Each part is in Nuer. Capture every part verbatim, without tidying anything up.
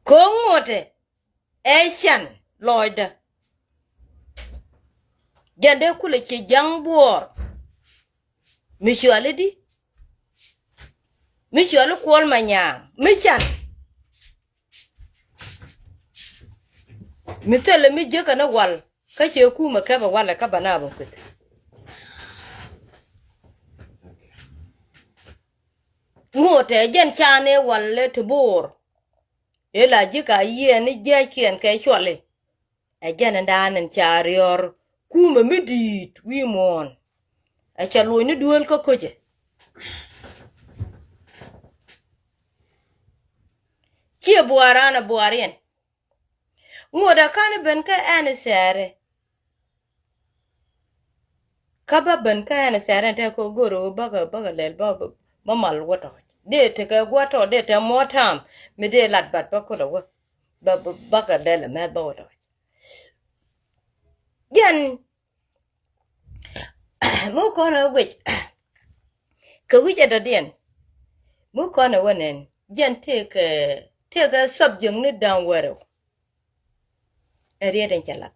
Kɛ ɣöö ŋotɛ ɛ can lɔcdä. Jɛn dee kulɛ ci ja̱ŋ buɔɔr. Mi cuali di? Mi cuali Kuɔl Manyaŋ mi can. Mi thilɛ mi jekä ni wal kä cɛ kumɛ kɛpɛ walɛ kä bä na bä kueth. Ŋotɛ jɛn canɛ walɛ ti bo̱o̱r. Ila ji̱ ka yiɛn ni jiäckiɛn kɛ cuali. Ɛ jɛn in daan in ca riɔr kumɛ mi di̱i̱t wi̱i̱ muɔ̱ɔ̱n. Ɛ cɛ luɔ̱c ni duel kä ko̱cɛ. Ciɛ buaran a buariɛn. Ŋuɔ̱t a ka̱n ben kä ɛn sɛɛrɛ. Kä bä ben kä ɛn sɛɛrɛ tɛ kɛ go̱r ɣöö bäkɛ bäkɛ lɛl bä bä mal wä tɔ̱. Dee tekɛ gua̱t tɔ̱ dee tɛ mɔ ta̱a̱m mi dee lat bat bä kulɛ wä. Bä bä bäkɛ lɛl ɛmɛth bä wä tɔ̱. Jɛn mi kɔn ɛ guic. Kɛ wi̱c ɛ dɔ̱diɛn mi kɔn ɛ wä nɛn jɛn tëëkɛ tëëkɛ subject ni da̱ŋ wärɛw. Ɛ riet in cɛ lat.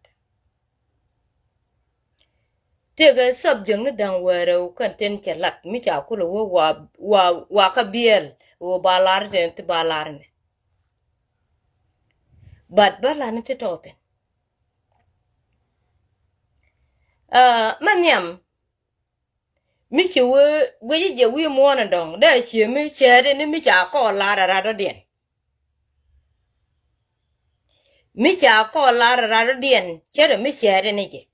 Tëëkɛ subject ni da̱ŋ wärɛw kɛn tin cɛ lat mi ca kulɛ wä wa wa wa kä biɛl wä ba lar tin ti ba lar ni. But ba lar ni ti tɔɔthin. Aa, mɛ nhiam mi ci wee guici jɛ wi̱i̱ muɔ̱ɔ̱n in dɔ̱ŋ dee a cie mi cɛɛt in mi ca kɔɔr lar a rat dɔ̱diɛn. Mi ca kɔɔr lar a rat dɔ̱diɛn cɛ rɛ mi cɛɛt in jɛ.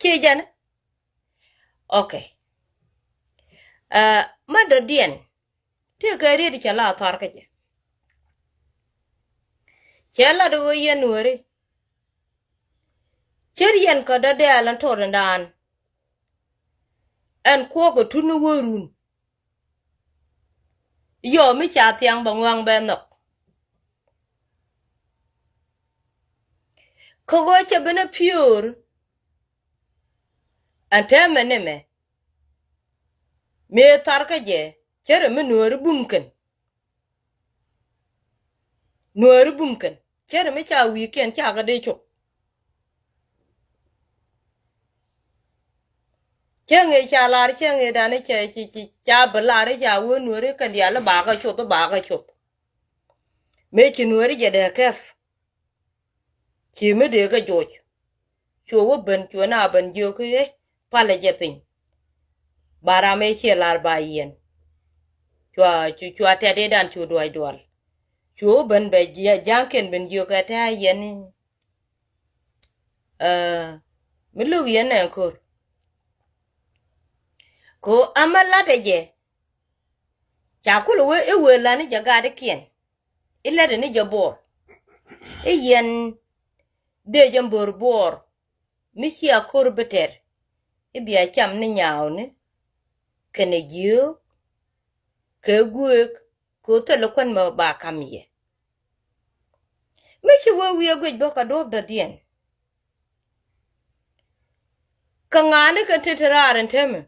Ci jɛn. Ok. Aa, ma dɔ̱diɛn. Tëëkɛ riet cɛ la thar kä jɛ. Cɛ lat ɣöö yɛn nuääri. Cär yɛn kä dɔ̱dɛɛl ɛn to̱r in daan. Ɛn kuɔɔk kɛ tut ni wä run. Yɔɔ mi ca thiaŋ bɛ ŋɔaŋ bɛ nhɔk. Kä ɣöö cɛ ben ɛ piöör. Ɛn täämɛ ni mɛ. Mëë thar kä jɛ cärɛ mi nuääri bum kɛn. Nuääri bum kɛn cärɛ mi ca wi̱i̱kiɛn ca kɛ dee cop. Cäŋ ëë ca lar cäŋ ëë dan ca ca ca bi lar ca wee nuääri kɛn diaal i̱ bakɛ coth i̱ bakɛ coth. Mëë ci nuääri jɛ dee kɛp. Ci mi dee kɛ joc. Cuɛ wä ben cuɛ na ben jiök i̱ palɛ jɛ piny. Ba ram ëë ciɛ lar ba yiɛn. Cua cua tɛt i̱ dan cu duac dual. Cuɛ wä ben bɛ ja̱a̱ŋkiɛn ben jiök ɛ tɛ̈ a yiɛn i̱. Aa, mi lo̱k yɛn nɛ ko̱r. Ko ama latɛ jɛ. Ca kulɛ wee i̱ wee lani jɛ gat ikiɛn. I̱ lɛtɛ ni jɛ buɔr. I̱ yɛn dee jɛ mbör buɔr. Mi cia ko̱r bi tɛr. I̱ bia cam ni nyaawni. Kɛnɛ jiöök. Kɛ guëëk. Kɛ thilɛ kuän mɛ ba kam yɛ. Mi ci wee wi̱i̱ ɛ guic bä kɛ duɔ̱ɔ̱p dɔ̱diɛn. Kɛ ŋa̱a̱ni kɛn te te raar ɛn täämɛ.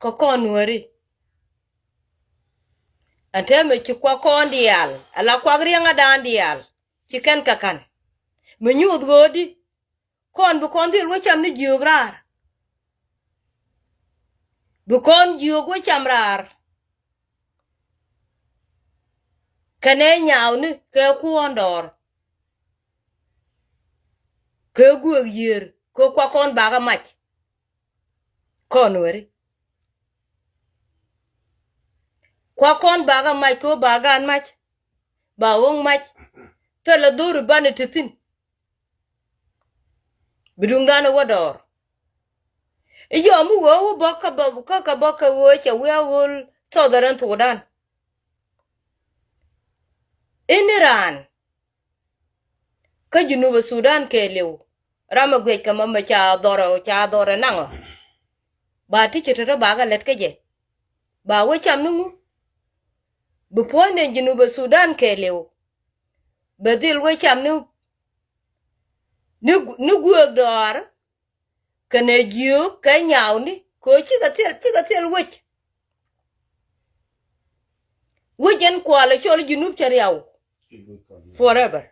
Kɛ kɔn nuääri. Ɛn täämɛ ci kuak kɔn diaal ala kuak riɛŋädan diaal. Ci kɛn kɛ ka̱n mi nyuuth ɣöödi. Kɔn bi kɔn dhil wä cam ni jiöök raar. Bi kɔn jiöök wä cam raar. Kɛnɛ nyaawni kɛ kuɔn dɔɔr. Kɛ guëëk yiër kɛ kuak kɔn bakä mac. Kɔn weri. Kuak kɔn bakä mac kɛ bakä an mac. Ba wäŋ mac. Thilɛ dho̱ri banɛ ti thi̱n. Bi duŋdan wä dɔɔr. I̱ yɔm mi wee wä bä kä bä kä kä bä kä wee cɛ wee a ɣöl Southern Sudan. Ini raan kä Junub Sudan kɛɛliw. Ram ɛ guic kɛ mɔ mɛ ca dhɔrɛ ca dhɔrɛ naŋɔ. Ba ti ci tɔtɔ ba kɛ lät kä jɛ. Ba wä cam ni ŋu. Bi puɔ̱ny ni Junub Sudan kɛɛliw. Bɛ dhil wä cam ni ni, ni guëëk dɔɔr kɛnɛ jiöök kɛ nyaawni kɛ ɣöö cikɛ thil cikɛ thil wec. Wä jɛn kualɛ cɔl Junub cɛ riaw forever.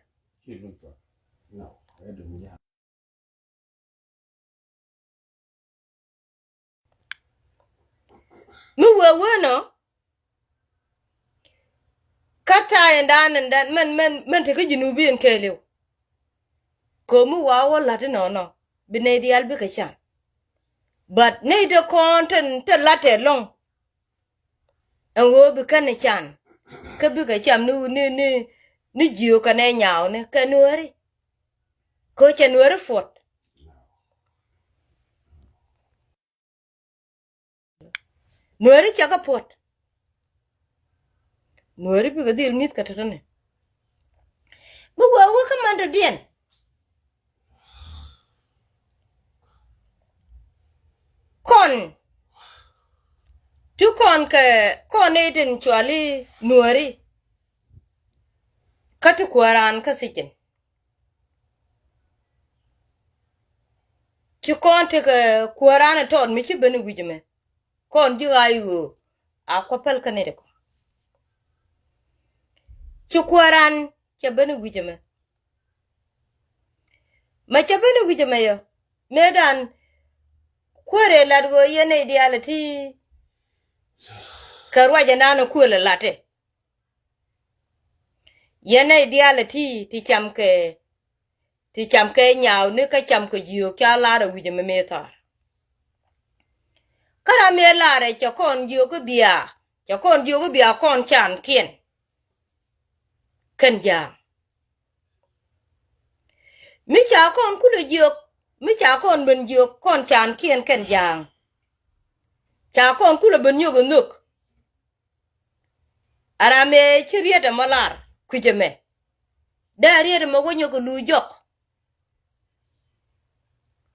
Mi wee wee nɔ kä ta̱a̱ in dan in dan mɛn mɛn mɛn te kä Junub in kɛɛliw. Ko̱mi wa wä la̱t inɔnɔ bi nɛy diaal bikɛ can. But nɛy te kɔn te te la̱t tɛ lɔŋ. Ɛn ɣöö bi kɛn ni can kä bikɛ cam ni ni ni ni jiök kɛ nɛ nyaawni kɛ nuääri. Kä cɛ nuääri puɔt. Nuääri cɛ kɛ puɔt. Nuääri bikɛ dhil mi̱th kɛ tɔ̱tɔ̱ni. Mi wee wä kä man dɔ̱diɛn. Kɔn ti kɔn kɛ kɔn ni tin cuali nuääri. Kä ti kuääran kä thijin. Ci kɔn tekɛ kuääran tɔt mi ci ben wi̱c mɛ. Kɔn ji̱ ɣaac ɣöö a kuɔ päl kä nɛy ti kɔn. Ci kuääran cɛ ben wi̱c ɛmɛ. Mɛ cɛ ben wi̱c ɛmɛ yɔ mëëdan kuäär ëë lat ɣöö yɛn nɛy diaal ɛ ti kɛ ruac ɛnan ɛ kuël ɛ latɛ. Yɛn nɛy diaal ɛ ti ti cam kɛ ti cam kɛ nyaawni kä cam kɛ jiök ca lar ɛ wi̱c ɛmɛ mëë thar. Kä ram mëë lar ɛ cɛ kɔn jiök i̱ bia cɛ kɔn jiök i̱ bia kɔn cankiɛn. Kɛn ja̱a̱ŋ mi ca kɔn kulɛ jiök mi ca kɔn ben jiök kɔn cankiɛn kɛn ja̱a̱ŋ. Ca kɔn kulɛ ben nyök ɛ nhök. A ram ëë ci riet ɛmɔ lar kui̱c ɛmɛ. Dee riet ɛmɔ wä nyɔk kɛ luuc jɔk.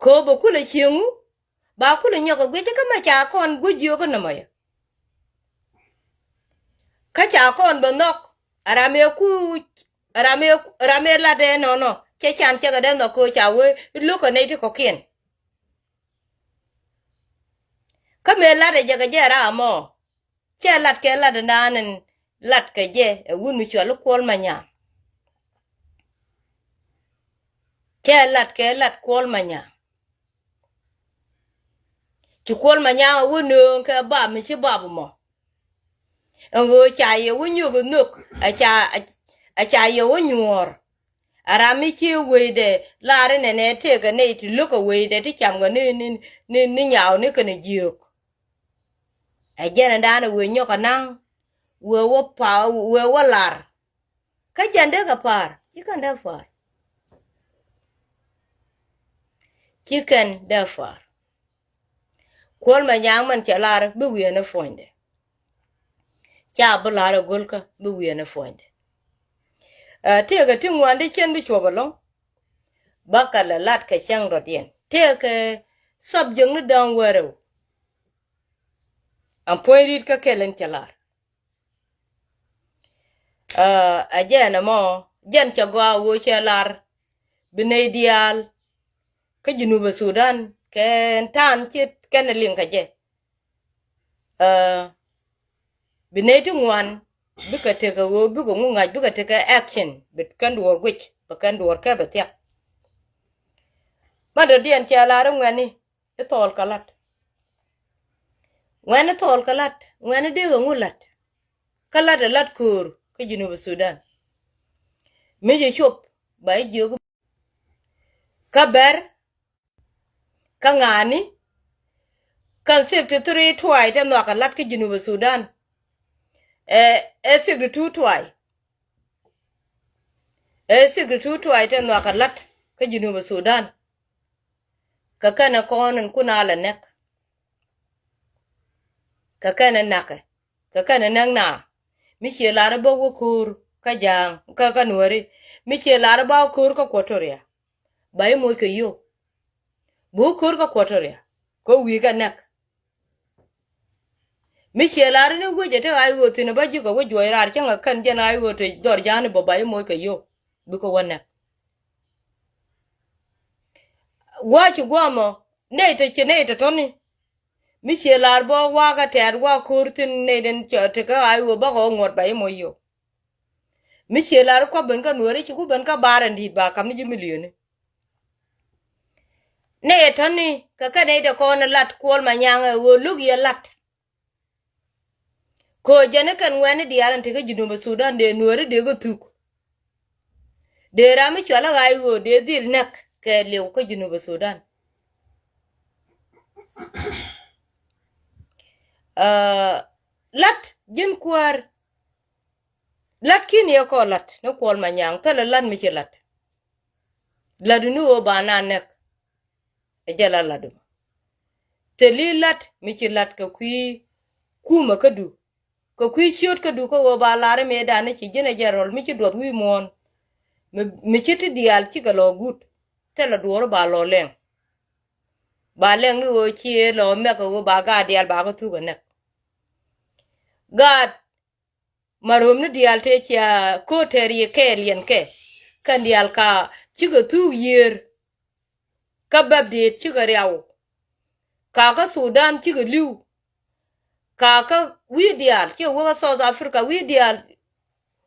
Kööbä kulɛ cieŋu ba kulɛ nyɔk kɛ guic kä ma ca kɔn guic jiök kä nɔmɔ yɛ. Kä ca kɔn bä nhɔk a ram ëë kuuc a ram ëë ram ëë lat ëë nɔnɔ cɛ can cɛ kɛ dee nhɔk köö ca wee lo̱k kɛ nɛy ti kɔ̱kiɛn. Kä mëë lat ɛ jɛ kɛ jɛ ram mɔ. Cɛ lat kɛ lat dan in lat kɛ jɛ ɛ wun mi cuali Kuɔl Manyaŋ. Cɛ lat kɛ lat Kuɔl Manyaŋ. Ci Kuɔl Manyaŋ ɛ wä nööŋ kɛ bap mi ci bap mɔ. Ɛn ɣöö ca yɛ wä nyök ɛ nhök a ca a ca yɛ wä nyuɔɔr. A ram mi ci weydɛ lar inɛnɛ tëëkɛ nɛy ti lo̱k kɛ weydɛ ti cam kɛ ni ni ni nyaw ni kɛnɛ jiök. Ɛ jɛn ɛ da̱a̱n ɛ wëë nyɔk ɛ naŋ wëë wä pa̱a̱r wëë wä lar. Kä jɛn dee kɛ pa̱a̱r ci kɛn dee pa̱a̱r. Ci kɛn dee pa̱a̱r. Kuɔl Manyaŋ mɛn cɛ lar bi wiee ni puɔ̱nydɛ. Ca bi lar ɛ go̱lkä bi wiee ni puɔ̱nydɛ. Ɛ tëëkɛ ti ŋuan di cien bi cuɔp ɛlɔ̱ŋ. Bä kɛ lɛ lat kɛ cäŋ dɔ̱diɛn tëëkɛ subject ni däŋ wärɛw. Ɛn puɔ̱ny ri̱t kä kɛl in cɛ lar. Ɛ jɛn ɛmɔ jɛn cɛ gɔaa ɣöö cɛ lar bi nɛy diaal kä Junubä Sudan kɛn ta̱a̱n ci kɛn liŋ kɛ jɛ. Ɛ bi nɛy ti ŋuan bikɛ tekɛ ɣöö bikɛ ŋu ŋa̱c bikɛ tekɛ action bi kɛn duɔɔr guic bi kɛn duɔɔr kɛ bi thiak. Ma dɔ̱diɛn cɛ lar iŋuɛni i̱ thɔɔl kɛ la̱t. Ŋuɛn i̱ thɔɔl kɛ la̱t ŋuɛn i̱ dee kɛ ŋu la̱t. Kä la̱t ɛ la̱t köör kä Junubä Sudan. Mi ci cop ba i̱ jiök kä bɛr kä ŋa̱a̱ni. Kɛn sixty three tuay te nhɔakɛ la̱t kä Junubä Sudan. Ɛ ɛ sixty two tuay. Ɛ sixty two tuay te nhɔakɛ la̱t kä Junubä Sudan. Kɛ kɛnɛ kɔn in kun a lɛ nɛk. Kɛ kɛnɛ nakɛ kɛ kɛnɛ nɛk na. Mi ciɛ lar bä wä ko̱o̱r kä ja̱a̱ŋ kä kä nuääri. Mi ciɛ lar ba wä ko̱o̱r kä Kuɔtoria. Ba i̱ moc kɛ yio̱w. Bi wä ko̱o̱r kä Kuɔtoria kä wi̱i̱ kɛ nɛk. Mi ciɛ lar ni wecɛ te ɣa̱c ɣöö thi̱n bä ji̱ kɛ wä juɔc raar cäŋ ɛ kɛn jɛn ɣa̱c ɣöö te dhɔr ja̱a̱ni bä ba i̱ moc kɛ yio̱w. Bikɛ wä nɛk. Gua̱a̱c ci gua̱a̱mɔ nɛy te ci nɛy te tɔ̱ni. Mi ciɛ lar bä wakä tɛ̈t wakä ko̱r thi̱n nɛy den cɛ tekä ay ɣöö bäkɛ ɣä ŋuɔ̱t ba i̱ moc yio̱w. Mi ciɛ lar kua̱ ben kä Nuääri ci ku ben kä bar ɛn di̱i̱t ba ka̱m ni ji̱ miliöni. Nɛy ɛ tɔ̱ni kɛ kɛ nɛy dee kɔn ɛ lat Kuɔl Manyaŋ ɛ ɣöö lo̱k yɛ lat. Kɛ ɣöö jɛn ɛ kɛn ŋuɛ̈tni diaal ɛn tekä Junub Sudan dee Nuääri dee kɛ thuk. Dee ram mi cɔal ɛ ɣa̱c ɣöö dee dhil näk kɛɛliw kä Junub Sudan. Aa, lat ji̱n kuäär. Lat ki̱n yɛ kɔ lat ni Kuɔl Manyaŋ, thilɛ lat mi ci lat. Lat ni ɣöö ba na näk. Ɛ jɛ la lat mɔ. Thil i̱ lat mi ci lat kɛ kui̱ kumɛ kädu. Kɛ kui̱ ciöt kädu kä ɣöö ba lar i̱ mëëdan ni ci ji̱n ɛ jɛ rɔl mi ci duɔth wi̱i̱ muɔ̱ɔ̱n. Mi, mi ci ti diaal cikɛ lɔ guut. Thilɛ duɔɔr ba lɔ lɛŋ. Ba lɛŋ ni ɣöö ci lɔ mɛk kɛ ɣöö ba gaat diaal ba kɛ thuk ɛ näk. Gaat Marom ni diaal tëë cia ko̱o̱t tɛɛr yɛ kɛɛl yɛn kɛ. Kɛn diaal ka cikɛ thuk yiër. Kä bäp diit cikɛ riaw. Ka kä Sudan cikɛ li̱w. Ka kä wi̱i̱ diaal cikɛ wä kä South Africa wi̱i̱ diaal.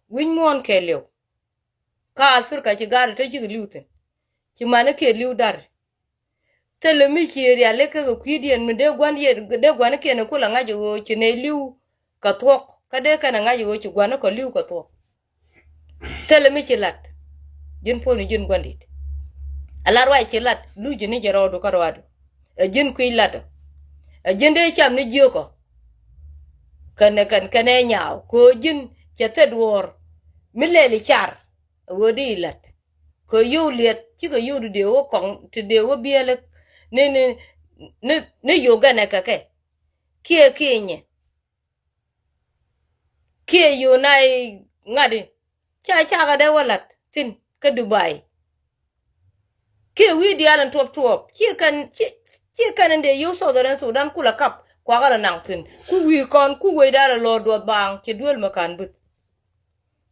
Wi̱c muɔ̱ɔ̱n kɛɛliw. Kä Africa ci ga̱r te cikɛ li̱w thi̱n. Ci mani kiɛ li̱w da̱r. Thilɛ mi ci riali kä kɛ kui̱diɛn mi dee gua̱n yɛ, dee gua̱nikiɛn kulɛ ŋa̱c ɣöö ci nɛy li̱w kɛ thuɔ̱k, kä dee kɛn ɛ ŋa̱c ɣöö ci gua̱nikɔ li̱w kɛ thuɔ̱k. Thilɛ mi ci lat. Ji̱n puɔ̱ni ji̱n gua̱ndit. Ala ruac ci lat luc ji̱n ni jɛ rɔɔdu kä ruaadu. Ɛ ji̱n kui̱ latdɔ. Ɛ ji̱n dee cam ni jiökɔ. Kɛn, kɛn, kɛn ɛ nyaaw kɛ ɣöö ji̱n cɛ thil duɔ̱ɔ̱r mi lɛl i̱ car. Ɛ ɣöö di ilat kɛ yio̱w liɛth cikɛ yio̱w ti dee wä kɔŋ ti dee wä biɛl ni, ni, ni, ni yio̱w gɛnɛ kɛ kɛ. Kiɛ kiɛ nyɛ kiɛ yio̱w na i̱ ŋa̱t i̱ ca cakɛ dee wä lat thi̱n kä Dubai. Kiɛ wi̱i̱ diaal in tuɔp tuɔp ci kɛn, ci, ci kɛn in dee yio̱w Southern Sudan kulɛ kap kuakä rɔ naŋ thi̱n ku wi̱i̱ kɔn ku wecdan lɔ duɔth baaŋ ci duel mɛ ka̱n buth.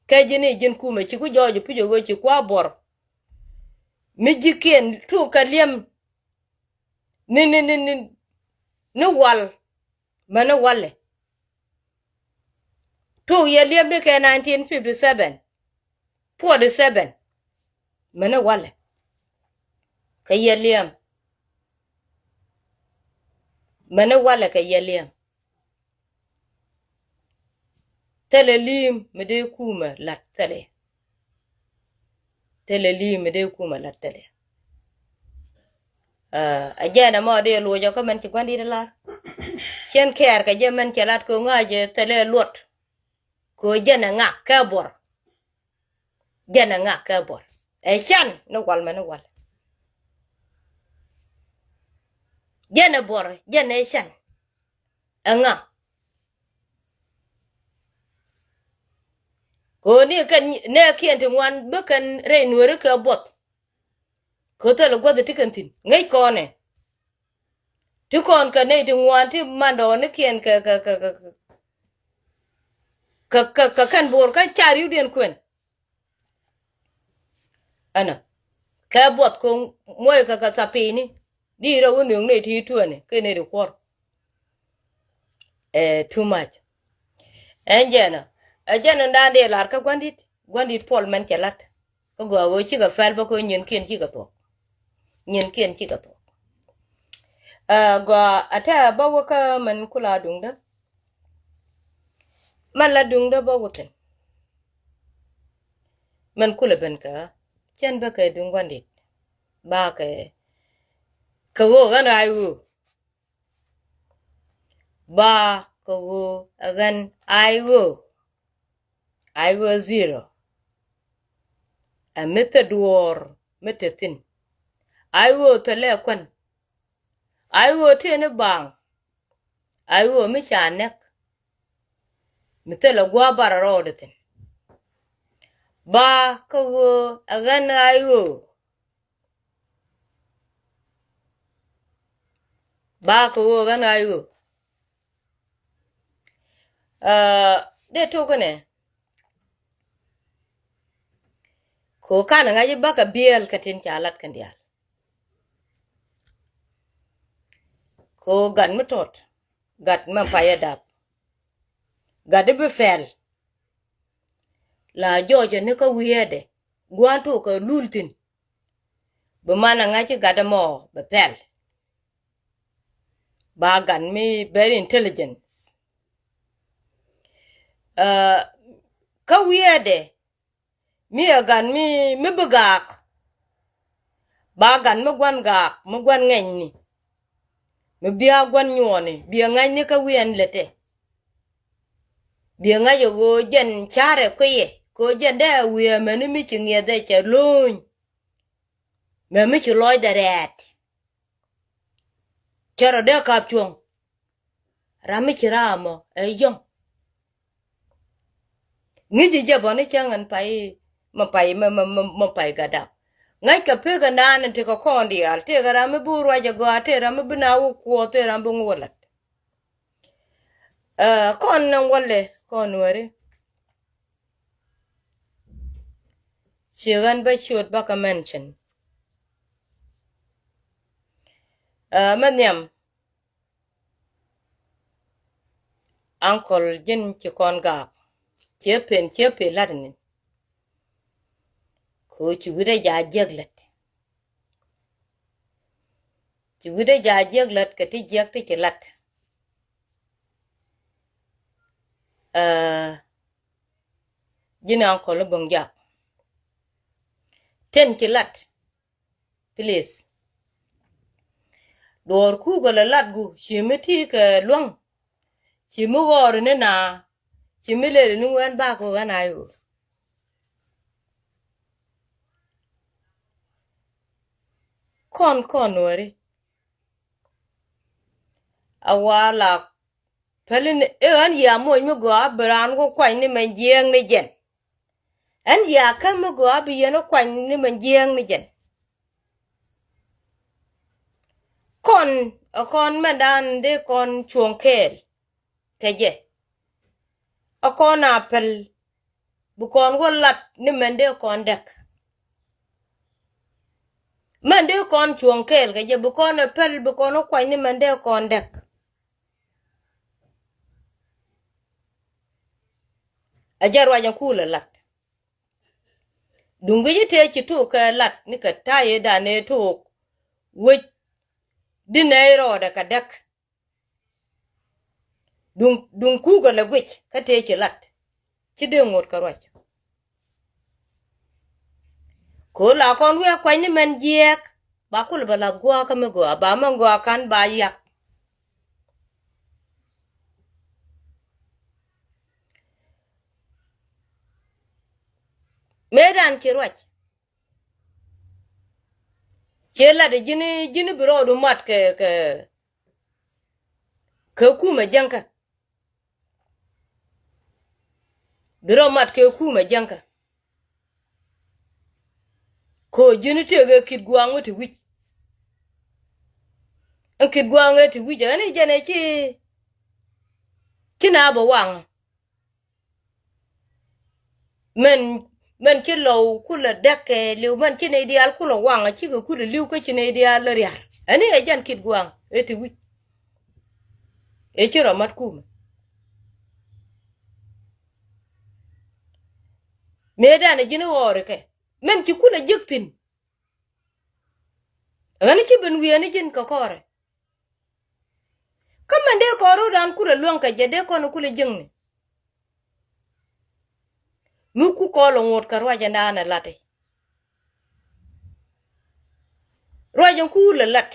Kɛ ji̱n i̱ ji̱n kumɛ ci ku jɔɔc i̱ puc ɛ ɣöö ci kua buɔr. Mi ji̱kiɛn tuuk kɛ liɛm ni, ni, ni, ni, ni wal. Mɛni walɛ. Tuuk yɛ liɛm mi kɛ nineteen fifty seven, forty seven. Mɛni walɛ. Kɛ yɛ liɛm. Mɛni walɛ kɛ yɛ liɛm. Thilɛ li̱i̱m mi dee kumɛ lat thilɛ. Thilɛ li̱i̱m mi dee kumɛ lat thilɛ. Ɛ jɛn ɛmɔ dee luɔcɔ kä mɛn ci gua̱n dit lar. Cien kɛɛr kɛ jɛ mɛn cɛ lat kɛ ŋa̱c jɛ thilɛ luɔt. Kɛ jɛn ɛ ŋak kɛ buɔr. Jɛn ɛ ŋak kɛ buɔr. Ɛ can ni wal mɛn wal. Jɛn ɛ buɔr, jɛn ɛ can. Ɛŋa? Kɛ ɣöö ni kɛn nɛɛkiɛn ti ŋuan bi kɛn rɛy nueeri kɛ buɔth. Kɛ thilɛ gua̱th ti kɛn thi̱n ŋäc kɔnɛ. Ti kɔn kɛ nɛy ti ŋuan ti mandɔɔnikiɛn kɛ, kɛ, kɛ, kɛ, kɛ, kɛ, kɛ kɛn bo̱o̱r kä ca ri̱wdiɛn kuɛn. Ɛnɔ kɛ buɔth kɛ muɔc kɛ kɛ thapini. Di rɛ wä nööŋ nɛy ti tuɔni kɛ nɛy ti kuɔr. Ɛ too much. Ɛn jɛnɔ ɛ jɛnɔ dan dee lar kä gua̱ndit, gua̱ndit puɔl mɛn cɛ lat. Kä gɔaa ɣöö cikɛ pɛl bä kä nyienkiɛn cikɛ thuɔk. Nyienkiɛn cikɛ thuɔk. Ɛ gɔaa ɛ tɛ bä wä kä mɛn kula duŋdä. Mɛn la duŋdä bä wä thi̱n. Mɛn kulɛ ben kä cɛn bä kɛ duŋ gua̱ndit. Ba kɛ kɛ ɣöö ɣän ɣa̱c ɣöö. Ba kɛ ɣöö ɛ ɣän ay ɣöö. Ay ɣöö zero. Ɛ mi thil duɔ̱ɔ̱r mi te thi̱n. Ay ɣöö thilɛ kuän. Ay ɣöö tëë ni baaŋ. Ay ɣöö mi ca nɛk. Mi thilɛ gua̱a̱ bar rɔɔdɛ thi̱n. Ba kɛ ɣöö ɛ ɣän ay ɣöö. Ba kɛ ɣöö ɣän ay ɣöö. Aa, dee tok kɛnɛ. Kɛ ɣöö kanɛ ŋa̱c i̱ bakɛ biɛl kɛ tin ca lat kɛn diaal. Kɛ ɣöö gat mi tɔt. Gat mɛ payä dap. Gat i̱ bi pɛl. La jɔɔcɛ ni kä wi̱i̱dɛ gua̱a̱n tok kɛ lul thi̱n. Bi man a ŋa̱c i̱ gat ɛmɔ bɛ pɛl. Ba gat mi very intelligence. Kä wi̱i̱dɛ mi ɛ gat mi mi bi gaak. Ba gat mi gua̱n gaak mi gua̱n ŋɛnyni. Mi bia gua̱n nyuɔɔni bia ŋa̱cni kä wi̱i̱ ɛn lätɛ. Bia ŋa̱c ɛ ɣöö jɛn ca̱rɛ kuiyɛ kɛ ɣöö jɛn dee ɛ wi̱i̱ ɛmɛni mi ci ŋiɛthɛ cɛ lo̱ny. Mɛ mi ci lɔcdɛ rɛɛt. Cɛ rɔ dee kap cuɔ̱ŋ. Ram mi ci raamɔ ɛ yɔ̱ŋ. Ŋi̱ci jɛ bɔni cäŋ ɛn pay mɛ pay mɛ mɛ mɛ pay gatdap. Ŋäc kɛ pek ɛn daan ɛn tekɛ kɔn diaal tekɛ ram mi bi wä ruac ɛ gɔaa tekɛ ram mi bi na wä kuɔth tekɛ ram bi ŋuɔ lat. Kɔn nɛ wälɛ kɔn weri. Ci ɣän bä ciöt bä kä mention. Mɛ nhiam. Ankol ji̱n ci kɔn gaak. Ciɛ pen ciɛ pen lat ni. Ko ci wi̱dɛ ja jiäk lät. Ci wi̱dɛ ja jiäk lät kɛ ti jiäk ti ci lat. Ji̱n ankol i̱ bo̱ŋ jak. Ten ci lat. Please. Duɔɔr kukɛ lɛ lat gu ci mi ti kɛ luäŋ. Ci mi ɣɔɔri ni na. Ci mi leli ni wen bak kɛ ɣän a i̱ ɣöö kɔn kɔn weri. A wa la päli ni i̱ ɣän yia moc mi gɔaa bi raan wä kuany ni mɛ jiɛɛŋ ni jɛn. Ɣän yia kä mi gɔaa bi yɛn wä kuany ni mɛ jiɛɛŋ ni jɛn. Kɔn ɛ kɔn mɛn daan dee kɔn cuɔ̱ŋ kɛɛl kɛ jɛ. Ɛ kɔn a päl bi kɔn wä lat ni mɛn dee kɔn däk. Mɛn dee kɔn cuɔ̱ŋ kɛɛl kɛ jɛ bi kɔn ɛ päl bi kɔn wä kuany ni mɛn dee kɔn däk. Ɛ jɛ ruac ɛn kuul ɛ lat. Duŋ guici tëë ci tok kɛ lat ni kɛ ta̱yɛ dan ëë tok wec. Di nɛy rɔɔdɛ kɛ däk. Duŋ duŋ kukɛ lɛ guic kä tëë ci lat. Ci dee ŋot kɛ ruac. Ko̱ la kɔn wi̱i̱ a kuany ni mɛn jiɛɛk ba kul bɛ lath gua̱a̱kä mi gɔaa ba mɛn gɔaa ka̱n ba yak. Mëëdan ci ruac. Ciɛ lat ji̱n ji̱n bi rɔɔdu mat kɛ kɛ kɛ kumɛ jäŋkä. Bi rɔ mat kɛ kumɛ jäŋkä. Ko ji̱n tëëk ɛ kit gua̱a̱ŋ wä ti wi̱c. Ɛn kit gua̱a̱ŋ ɛ ti wi̱c ɛn i̱ jɛn ɛ ci ci na bɛ waŋ. Mɛn mɛn ci lɔw kulɛ däk kɛ liw mɛn ci nɛy diaal kulɛ waŋ a cikɛ kulɛ liw kä ci nɛy diaal lä ria̱r. Ɛn i̱ ɛ jɛn kit gua̱a̱ŋ ɛ ti wi̱c. Ɛ ci rɔ mat kumɛ. Mëëdan ɛ ji̱n i̱ ɣɔɔri kɛ mɛn ci kulɛ jiäk thi̱n. Ɣän i̱ ci ben wi̱i̱ ɛn i̱ ji̱n kɛ kɔɔrɛ. Kä mɛn dee kɔn rut an kulɛ luäŋ kɛ jɛ dee kɔn kulɛ jiäkni. Mi ku kɔl ɛ ŋot kɛ ruac ɛn daan ɛ lat i̱ ruac ɛn kuul ɛ lat.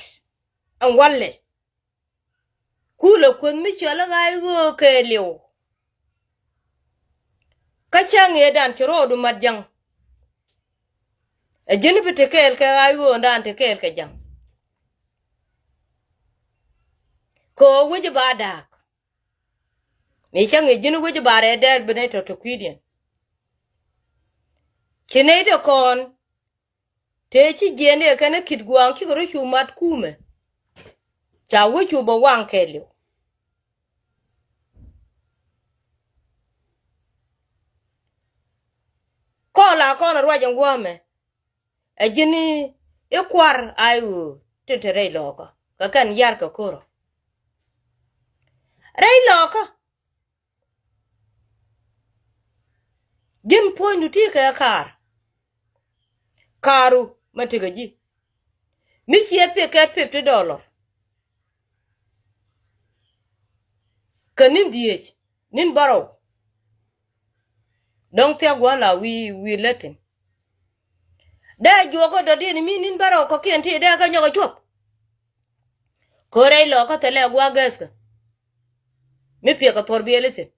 Ɛn walɛ kuul ɛ kueth mi cɔl ɛ ɣa̱a̱c ɣöö kɛɛliw. Kä cä ŋëëdan ci rɔɔdu mat jäŋ. Ɛ ji̱n bi te kɛɛl kɛ ɣa̱a̱c ɣööndan te kɛɛl kɛ jäŋ. Kɛ ɣöö wec ba da̱a̱k. Mi cä ŋi̱i̱c ji̱n wec ba rɛɛ dɛɛr bi nɛy tɔ̱ te kui̱diɛn. Ci nɛy te kɔn tëë ci jiɛɛn ëë kɛn ɛ kit gua̱a̱ŋ cikɛ rɔ cu mat kuumɛ. Ca wec cu bɛ waŋ kɛɛliw. Kɔn la kɔn ɛ ruac ɛn guɔ̱ɔ̱mɛ. Ɛ ji̱n i̱ kuar ay ɣöö tin te rɛy lɔɔkä kɛ kɛn yar kɛ ko̱rɔ. Rɛy lɔkä. Ji̱n puɔ̱nydu ti kɛ kaar. Kaaru mɛ tekɛ ji̱. Mi ciɛ pek kɛ fifty dollar. Kɛ ni̱n dhieec, ni̱n bärɔw. Dɔ̱ŋ thiak gua̱n la wi̱i̱, wi̱i̱ lät thi̱n. Dee juɔk kä dɔ̱diɛn mi ni̱n bärɔw kɔ̱kiɛn ti dee kä nyɔk ɛ cuɔp. Ko̱rɛ ilɔ kä thilɛ gua̱a̱k gɛ̈thkä. Mi piɛk kɛ thuɔr biɛli thi̱n.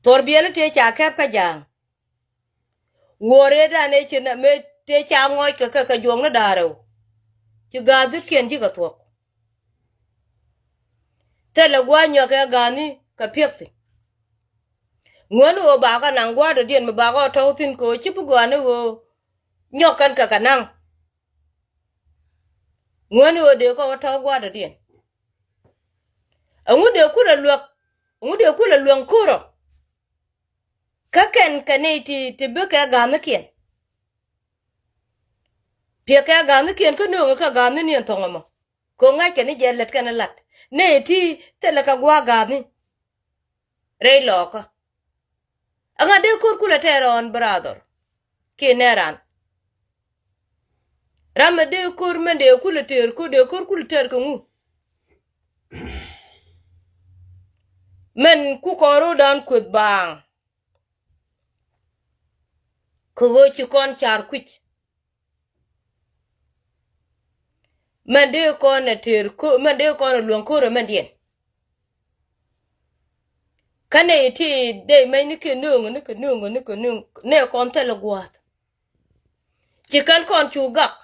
Thuɔr biɛli tëë ca kɛp kä ja̱a̱ŋ. Wuɔ̱ɔ̱r ëëdan ëë ci nɛ mëë tëë ca ŋɔc kɛ kɛ kɛ juɔ̱kni da̱a̱r rɛw. Ci ga̱a̱thikiɛn ji̱ kɛ thuɔ̱k. Thilɛ gua̱a̱k nyɔk kɛ ga̱a̱thni kɛ piɛk thi̱n. Ŋuäni ɣöö bakɛ naŋ gua̱a̱r dɔ̱diɛn mi bakɛ ɣä tɔ̱w thi̱n kɛ ɣöö ci bi gɔaa ni ɣöö nyɔk kɛn kɛ kɛ naŋ. Ŋuäni ɣöö dee kɛ ɣä tɔ̱w gua̱a̱r dɔ̱diɛn. Ɛŋu dee kulɛ luäk, ɛŋu dee kulɛ luäŋ ko̱rɔ. Kä kɛn kɛ nɛy ti, ti bi kɛ ga̱a̱thnikiɛn. Piɛ kɛ ga̱a̱thnikiɛn kä nööŋɛ kɛ ga̱a̱thni ni ɛn thɔ̱ŋ ɛmɔ. Kɛ ɣöö ŋa̱ckɛ ni jɛ lät kɛn ɛ lat. Nɛy ti thilɛ kɛ gua̱a̱k ga̱a̱thni. Rɛy lɔɔkä. Ɛŋa dee ko̱r kulɛ tɛɛr ɔn brother. Kiɛ nɛ ran. Ram mɛ dee ko̱r mɛn dee kulɛ tɛɛr ko̱r dee ko̱r kulɛ tɛɛr kɛ ŋu. Mɛn ku kɔn ro̱o̱dan kueth baaŋ. Kɛ ɣöö ci kɔn car kui̱c. Mɛn dee kɔn ɛ tëër ko̱, mɛn dee kɔn ɛ luäŋ ko̱r ɛ mɛn diɛn. Kä nɛy ti dee mɛc ni kɛ nööŋ ni kɛ nööŋ ni kɛ nööŋ nɛ kɔn thilɛ gua̱a̱th. Ci kɛn kɔn cu gak.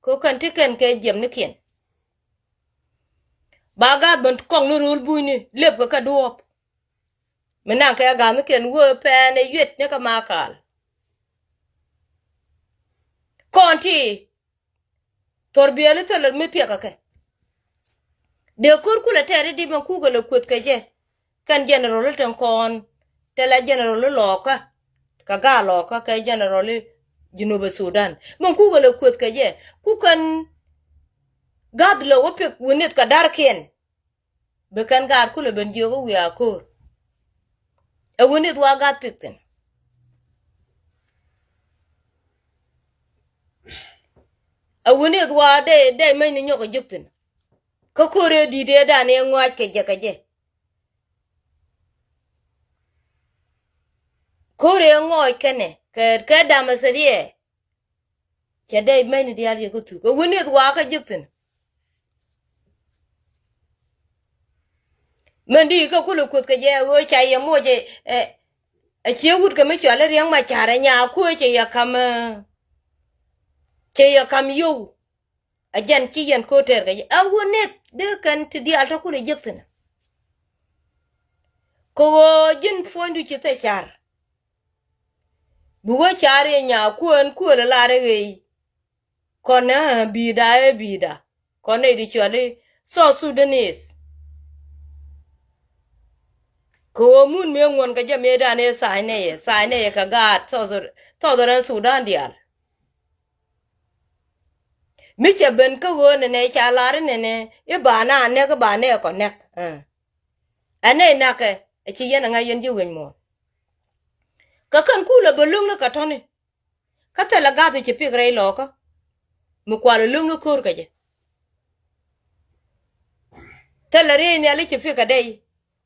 Kɛ kɛn ti kɛn kɛ jiɛmnikiɛn. Ba gath ben kɔŋ ni rööl bunyni lep kɛ kɛ duɔ̱ɔ̱p. Mi naŋ kɛ ga̱a̱thnikiɛn wee pɛn ɛ yuet ni kɛ makal. Kɔn ti thor biɛli thilɛ mi piɛk kɛ kɛ. Dee ko̱r kulɛ tɛɛri di mɛ kukɛ lɛ kueth kɛ jɛ. Kɛn general i̱ tin kɔn tɛlɛ general i̱ lɔɔkä. Kɛ gaal lɔɔkä kɛ general i̱ Junubä Sudan. Mɛ kukɛ lɛ kueth kɛ jɛ. Kukɛn gath lɛ wä piɛk wi̱nith kɛ darkiɛn. Bi kɛn gaat kulɛ ben jiök i̱ wiaa ko̱o̱r. Ɛ wi̱nith wa gat pik thi̱n. Ɛ wi̱nith wa dee, dee mecni nyɔk ɛ jiök thi̱n. Kä ko̱o̱r ëë di̱t ëëdan ëë ŋɔac kɛ jɛ kɛ jɛ. Ko̱o̱r ëë ŋɔɔc kɛnɛ kɛ, kɛ damɛ thil yɛ. Cɛ dee mɛni diaal yɛ kä thuk ɛ wi̱n i̱th wakä ji̱k thi̱n. Mɛn di kä kulɛ kuoth kɛ jɛ ɣöö ca yɛ moc ɛ, ɛ, ɛ cië wut kɛ mi cɔal i̱ Riɛk Macar ɛ nyaa kuëë cɛ yɛ ka̱m, ɛ, cɛ yɛ ka̱m yio̱w. Ɛ jɛn ci yɛn ko̱o̱t tɛɛr kɛ jɛ ɛ wi̱n i̱th dee kɛn ti diaal tɔ kulɛ ji̱k thi̱n. Kɛ ɣöö ji̱n puɔ̱nydu ci thɛ car. Bi wä car yɛ nyaa kuën kuël ɛ lar ɛ ɣëy. Kɔn ɛ bi̱i̱da ɛ bi̱i̱da kɔn nɛy di cɔal i̱ South Sudanese. Kɛ ɣöö mun mëë ŋuɔ̱n kɛ jɛ mëëdan ëë tha̱a̱c nɛyɛ tha̱a̱c nɛyɛ kɛ gaat South, Southern Sudan diaal. Mi cɛ ben kä ɣöö nɛnɛ ca lar inɛnɛ i̱ ba na nɛk i̱ ba nɛɛk kɔ nɛk. Ɛ nɛy nakɛ ɛ ci yɛn ɛ ŋa̱c yɛn ji̱ wec muɔ̱ɔ̱n. Kä kɛn kulɛ bä lo̱ŋni kɛ tɔ̱ni. Kä thilɛ gath i̱ ci pik rɛy lɔɔkä. Mi kual ɛ lo̱ŋni ko̱r kɛ jɛ. Thilɛ riey nhial i̱ ci pik kɛ dɛy.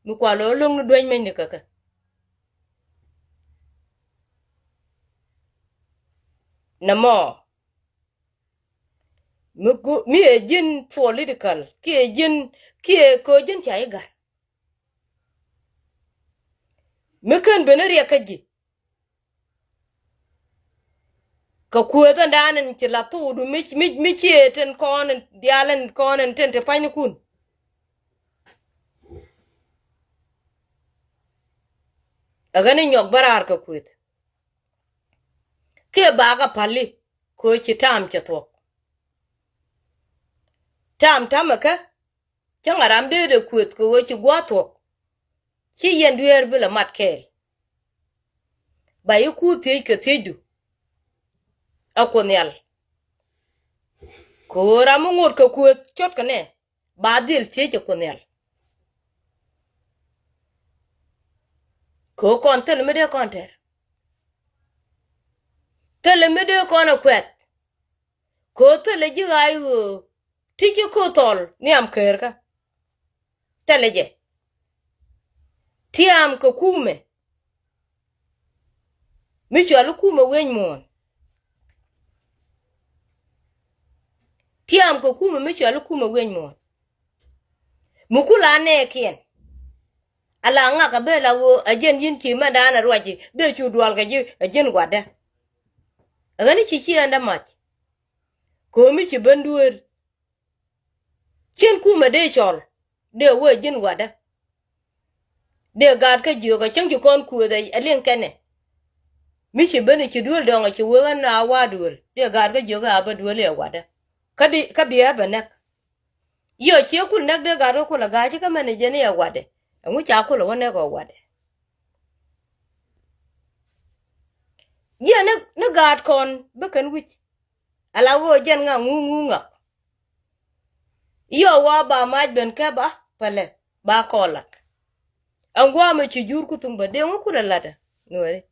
Mi kual ɛ lo̱ŋni dueny mecni kɛ kɛ. Nɛ mɔ. Mi gu-, mi ɛ ji̱n political kiɛ ji̱n kiɛ köö ji̱n ca i̱ ga̱r. Mi ken ben i̱ riɛk kä ji̱. Kɛ kuëth ɛn da̱a̱n ɛn ci la thuudu mi, mi, mi cië tin kɔn ɛn diaal ɛn kɔn ɛn tin ti pa̱nynikun. Ɛ ɣän i̱ nyɔk bä raar kɛ kuëth. Kiɛ bakä pa̱li. Kɛ ɣöö ci ta̱a̱m cɛ thuɔ̱k. Ta̱a̱m ta̱mɛ kä cä ŋa̱ ram dee dee kuëth kɛ ɣöö ci gua̱a̱th thuɔ̱k. Ci yɛn dueer bi lɛ mat kɛɛl. Ba yi kuuth thiec kɛ thiecdu. Ɛ Kuoth Nhial. Kɛ ɣöö ram mi ŋot kɛ kuëth cot kɛ nɛ ba dhil thiec ɛ Kuoth Nhial. Kɛ ɣöö kɔn thilɛ mi dee kɔn tɛr. Thilɛ mi dee kɔn ɛ kuɛth. Kɛ ɣöö thilɛ ji̱ ɣaac ɣöö ti ci ko̱ thɔl nhiam keerkä. Thilɛ jɛ. Tiaam kɛ kumɛ mi cɔal i̱ kumɛ wi̱eny muɔ̱ɔ̱n. Tiaam kɛ kumɛ mi cɔal i̱ kumɛ wi̱eny muɔ̱ɔ̱n. Mi kula nɛɛkiɛn. Ala ŋak a ben la ɣöö a jiɛn yɛn ci mɛndan a ruac ji̱ dee cu dual kɛ ji̱ a jiɛn gua̱dä. Ɛ ɣän i̱ ci ci ɛn dä mac. Ko̱o̱m i̱ ci ben dueer. Cien kumɛ dee cɔl dee wee ji̱n watdä. Dee gaat kä jiök a cäŋ ci kɔn kuëëth a liŋ kɛnɛ. Mi ci ben i̱ ci duel dɔ̱ŋ a ci wee ɣän a wa duel dee gaat kä jiök a bä duel i̱ a watdä. Kä di kä biɛ bɛ näk. Yɔ ciɛ kul näk dee gaat kä kul a ga̱a̱c kä mɛn i̱ jɛn i̱ a watdɛ. Ɛŋu ca kul a wä näk ɔ watdɛ. Jiɛ ni ni gaat kɔn bi kɛn wi̱c. Ala ɣöö jɛn ŋa ŋuŋ ŋuŋ ŋak. Yɔ wa ba mac ben kɛ ba pälɛ ba kɔɔlak. Ɛn guamɛ ci jur ku thuŋ bä deŋ wä kulɛ latdä nuɛri.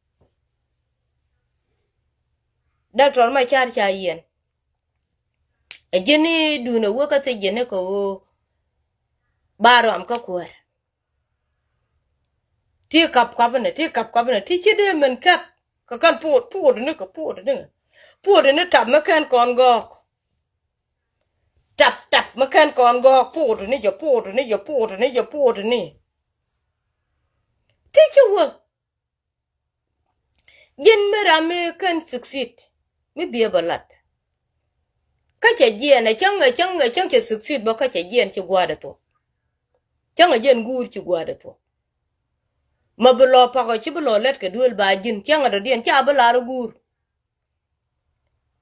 Doctor ma car ca yiɛn. Ɛ ji̱n ni duun ɛ wä kä thiec ji̱n ni kɛ ɣöö ba rɔam kä kuäär. Ti kap kap ni ti kap kap ni ti ci dee min kap. Kɛ kɛn puɔt puɔt ni kɛ puɔt ni puɔt ni tap mi kɛn kɔn gɔɔk. Tap tap mi kɛn kɔn gɔɔk puɔt ni jɛ puɔt ni jɛ puɔt ni jɛ puɔt ni. Ti ci wä. Ji̱n mi ram mi kɛn succeed mi biɛ bä lat. Kä cɛ jiɛn ɛ cäŋ ɛ cäŋ ɛ cäŋ cɛ succeed bä kä cɛ jiɛn ci gua̱a̱dɛ thuɔ̱k. Cäŋ ɛ jiɛn guur ci gua̱a̱dɛ thuɔ̱k. Ma bi lɔ pakɔ ci bi lɔ lät kɛ duel ba ji̱n cäŋ ɛ dɔ̱diɛn ca bi lar i̱ guur.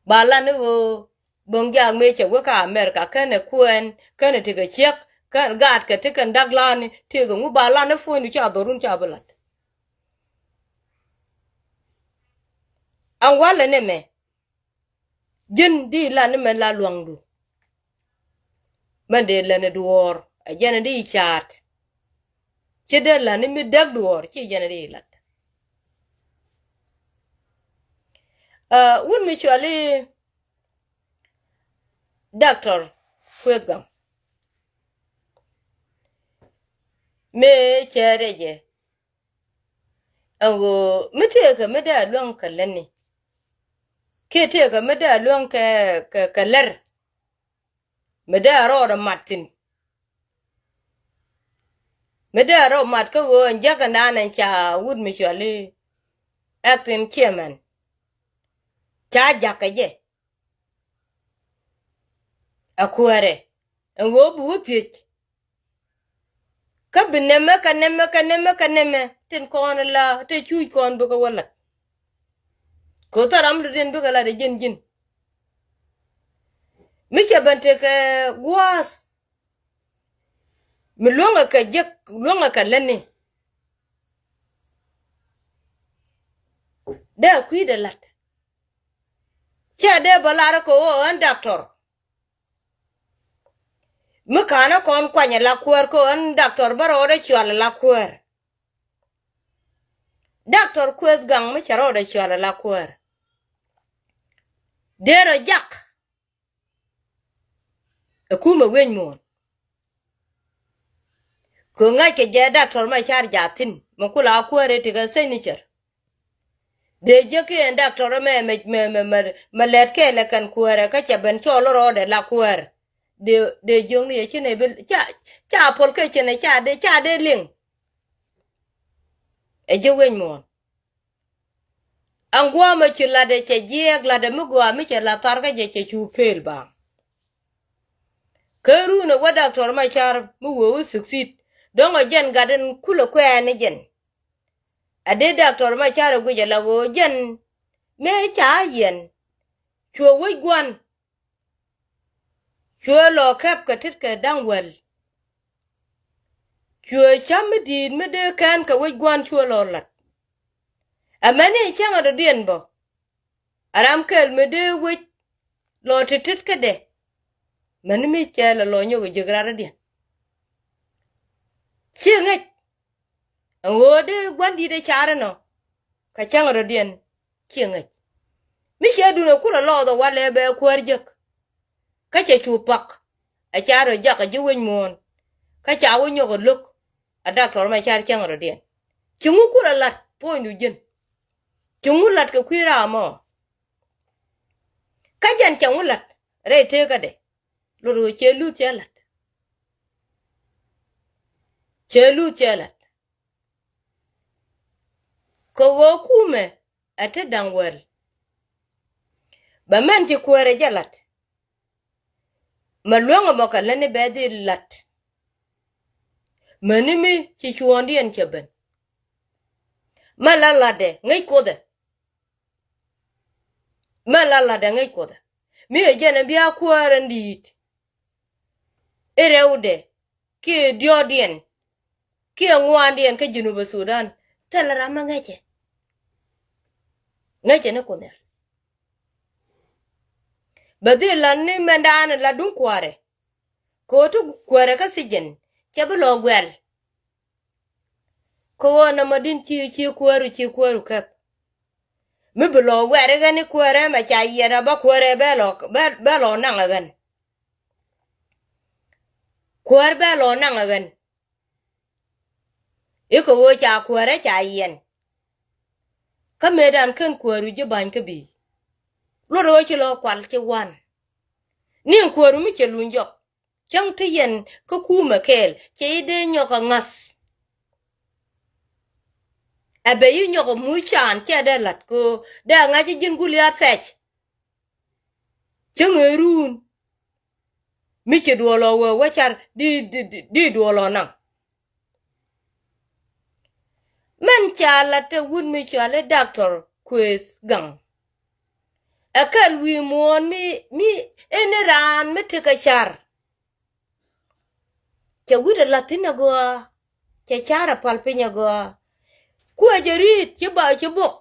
Ba lan i̱ ɣöö bo̱ŋ jaak mëë cɛ wek kä America kɛnɛ kuɛɛn kɛnɛ tekɛ ciek kɛn gaatkɛ ti kɛn da̱k la̱a̱ni tekɛ ŋu ba lan i̱ puɔ̱nydu ca dhorun ca bi la̱t. Ɛn walɛ ni mɛ ji̱n di lan ni mɛ la lua̱ŋdu. Mɛn dee lɛn i̱ duɔ̱ɔ̱r ɛ jɛn i̱ di caat. Ci dee lan ni mi däk duɔ̱ɔ̱r ci jɛn i̱ di la̱t. Wut mi cuali Doctor Kueth Gam. Mëë cɛ rɛcɛ ɛn ɣöö mi tëëkɛ mi dee a luäŋ kɛ lätni. Kiɛ tëëkɛ mi dee a luäŋ kɛ kɛ kɛ lär. Mi dee a rɔɔdɛ mat thi̱n. Mi dee a rɔɔdɛ mat kä ɣöö ɛn jäkɛndan ɛn ca wut mi cuali acting chairman. Ca jakä jɛ. A kuäärɛ ɛn ɣöö bi wä thiec. Kä bi nɛmɛ kɛ nɛmɛ kɛ nɛmɛ kɛ nɛmɛ tin kɔn la te cuc kɔn bikɛ wä lat. Ko̱ thar ram dɔ̱diɛn bikɛ lat ɛ ji̱n ji̱n. Mi cɛ ben tekɛ gua̱a̱th. Mi luäŋɛ kɛ jek luäŋɛ kɛ lätni. Dee kui̱dɛ lat. Cɛ dee bä lar kɛ ɣöö ɛn doctor. Mi ka̱n ɛ kɔn kuany ɛ la kuäär kɛ ɣöö ɛn doctor bä rɔɔdɛ cual ɛ la kuäär. Doctor Kueth Gaŋ mi cɛ rɔɔdɛ cual ɛ la kuäär. Dee rɔ jak. Ɛ kumɛ wec muɔ̱ɔ̱n. Kɛ ŋa̱ckɛ jɛ doctor ma car jathin mɛ kula kuäär ɛ tikɛ signature. Dee jiäk kiɛ ɛn doctor mɛ mɛ mɛ mɛ mɛ lɛt kɛɛl ɛ kɛn kuäärɛ kä cɛ ben cɔɔl rɔɔdɛ la kuäär. Dee dee jiäkni ɛ ci nɛ bi ca ca puɔl kɛ cin ɛ ca dee ca dee liŋ. Ɛ jiäk wec muɔ̱ɔ̱n. Ɛn gua̱a̱mɛ ci latdɛ cɛ jiɛɛk latdɛ mi gɔaa mi cɛ la̱th tharkä jɛ cɛ cu pel ba. Kä run ɛ wä doctor ma car mi wee wä succeed dɔ̱ŋ ɛ jɛn gat in kulɛ kuɛɛni jɛn. A dee doctor ma car ɛ guic ɛ la ɣöö jɛn mëë ca yɛn cuɛ wec gua̱n. Cuɛ lɔ kɛp kɛ tet kɛ da̱ŋ wäl. Cuɛ cam mi di̱i̱t mi dee kɛn kɛ wec gua̱n cuɛ lɔ lat. Amäni cäŋɛ dɔ̱diɛn bä. A ram kɛl mi dee wec lɔ tet tet kädɛ. Mäni mi cɛ lɛ lɔ nyɔk ɛ jiäk rat dɔ̱diɛn. Ci ŋäc. Ɛn ɣöö dee gua̱n di̱t ɛ car inɔ kɛ cäŋ rɔ̱diɛn ciɛ ŋäc. Mi ciɛ duundɛ kulɛ lɔɔth ɛ walɛ bɛ kuäär jek. Kä cɛ cu pak ɛ car rɔ jak ɛ ji̱ wec muɔ̱ɔ̱n. Kä ca wä nyɔk ɛ lo̱k ɛ daktɔr mɛ car cäŋ rɔ̱diɛn. Ci ŋu kulɛ la̱t puɔ̱nydu ji̱n? Ci ŋu la̱t kɛ kui̱ raam ɔ? Kä jɛn cɛ ŋu la̱t rɛy teekädɛ? Lot ɣöö cɛ luth cɛ la̱t. Cɛ luth cɛ la̱t. Kɛ ɣöö kumɛ ɛ te da̱ŋ wäl. Bɛ mɛn ci kuäärɛ jɛ la̱t. Mɛ luäŋ ɛmɔ kɛ lätni bɛ dhil la̱t. Mäni mi ci cuɔ̱ɔ̱ŋdiɛn cɛ ben. Mɛ la la̱tdɛ ŋäc Kuothɛ. Mɛ la la̱tdɛ ŋäc Kuothɛ. Mi ɛ jɛn ɛ bia kuäär ɛn di̱i̱t. I̱ rɛwdɛ kiɛ diɔ̱ɔ̱kdiɛn kiɛ ŋuandiɛn kä Junub Sudan. Thilɛ ram mi ŋäcɛ. Ŋäcɛ ni Kuoth Nhial. Bɛ dhil la̱t ni mɛndan la duŋ kuäärɛ. Kɛ ɣöö ti kuäärɛ kä thijin cɛ bi lɔ guɛl. Kɛ ɣöö nɔmɔ di̱n ci ci kuääru ci kuääru kɛp. Mi bi lɔ wɛ̈t ɣän i̱ kuäärɛ mɛ ca yiɛn a bä kuäärɛ bɛ lɔ bɛ lɔ naŋ ɛ ɣän. Kuäär bɛ lɔ naŋ ɛ ɣän. I̱ kɛ ɣöö ca kuäärä ca yiɛn. Kä mëëdan kän kuääru ji̱ ba̱ny kä bi̱i̱. Luɔt ɣöö ci lɔ kual ci wan. Ni kuääru mi cɛ luny jɔk. Cäŋ ti yɛn kä kuumɛ kɛɛl cɛ i̱ dee nyɔk ɛ ŋa̱th. Ɛ bɛ i̱ nyɔk ɛ muc caan cɛ dee la̱t kɛ ɣöö dee ŋa̱c i̱ ji̱n gul ya pɛc. Cäŋ ëë ruun mi ci duɔl ɔ wee wä car di di di duɔl ɔ naŋ. Mɛn ca la te wut mi cɔal i̱ Doctor Kueth Gaŋ. Ɛ kɛl wi̱i̱ muɔ̱ɔ̱n mi mi in i̱ raan mi tekɛ car. Cɛ wi̱cdɛ la̱th thi̱n agɔaa. Cɛ car a pal piny agɔaa. Kuɛ jɛ ri̱i̱t ci ba ci bok.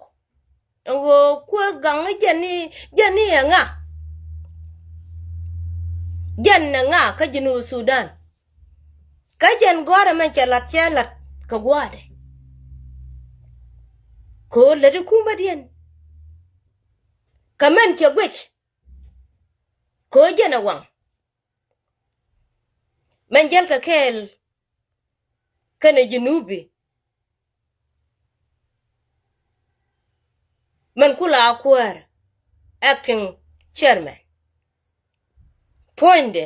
Ɛn ɣöö Kueth Gaŋ jɛn ni jɛn ni ɛ ŋa? Jɛn ɛ ŋa kä Junub Sudan? Kä jɛn gɔ̱rɛ mɛn cɛ la̱t cɛ la̱t kɛ gua̱a̱dɛ. Kɛ ɣöö lät i̱ kumädiɛn. Kɛ mɛn cɛ guic. Kɛ ɣöö jɛn ɛ waŋ. Mɛn jäl kɛ kɛɛl kɛnɛ Junubi. Mɛn kula akuäär acting chairman. Puɔ̱nydɛ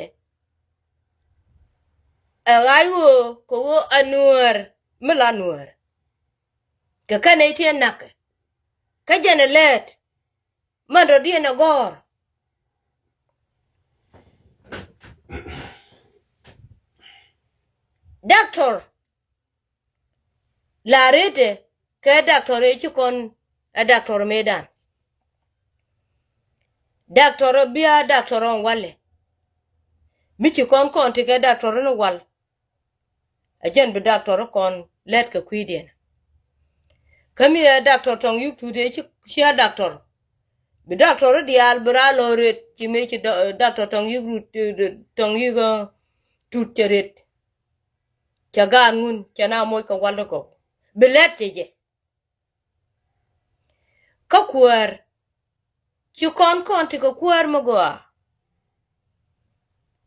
ɛ ɣa̱c ɣöö kɛ ɣöö anuäär mi la nuäär. Kɛ kɛnɛ itiɛ na̱kɛ kä jɛn ɛ lɛɛt. Mɛn rɔ̱diɛn ɛ gɔ̱r. Doctor la retdɛ kɛ doctor ëë ci kɔn ɛ doctor mëëdan. Doctor ɛ bia doctor ɔn walɛ. Mi ci kɔn kɔn ti kɛ doctor ni wal. Ɛ jɛn bi doctor kɔn lɛt kɛ kui̱diɛn. Kä mi ɛ doctor Tɔŋ Yuk Tut ëë ci cia doctor. Bi doctor diaal bi raa lɔ ret ci mëë ci doctor Tɔŋ Yuk Rut Tɔŋ Yuk Tut cɛ ret. Cɛ gaat ŋun cɛ na moc kɛ wal ti gɔw bi lɛt cɛ jɛ. Kä kuäär ci kɔn kɔn ti kɛ kuäär mi gɔaa.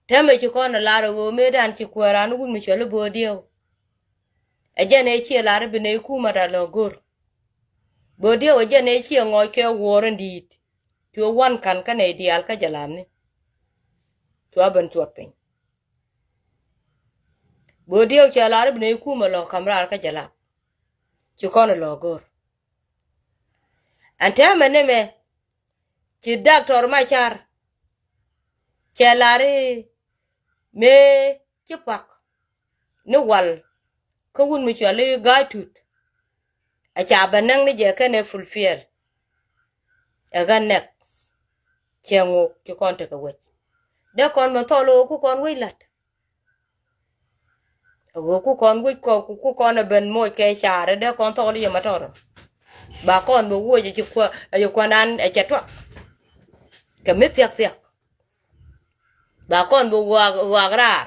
Täämɛ ci kɔn ɛ lar ɛ ɣöö mëëdan ci kuäär an wut mi cɔl i̱ Bo̱o̱diɛw. Ɛ jɛn ëë ciɛ lar i̱ bi nɛy kumɛ rat lɔ go̱r. Bo̱o̱diɛw ɛ jɛn ëë ciɛ ŋɔc kɛ wuɔɔr in di̱i̱t. Cuɛ wan ka̱n kä nɛy diaal kä jɛ lar ni. Cua ben cuɔt piny. Bo̱o̱diɛw cɛ lar i̱ bi nɛy kumɛ lɔ ka̱m raar kä jɛ lar. Ci kɔn ɛ lɔ go̱r. Ɛn täämɛ ni mɛ ci doctor Macar cɛ lar i̱ mëë ci pak ni wal kä wut mi cɔl i̱ Ga̱a̱c Tut. Ɛ ca bɛ näk ni jɛ kɛnɛ fulfill. Ɛ ɣän next. Cɛ ŋok ci kɔn tekɛ wec. Dee kɔn mi thɔl ɣöö ku kɔn wec la̱t. Ɛ ɣöö ku kɔn wec kɔ ku kɔn ɛ ben moc kɛ caarɛ dee kɔn thɔɔl yɛ ma tɔrɔ. Ba kɔn bɛ woc ɛ ci kuä ɛ ci kuänan ɛ cɛ tuak. Kɛ mi thiak thiak. Ba kɔn bɛ waak waak raar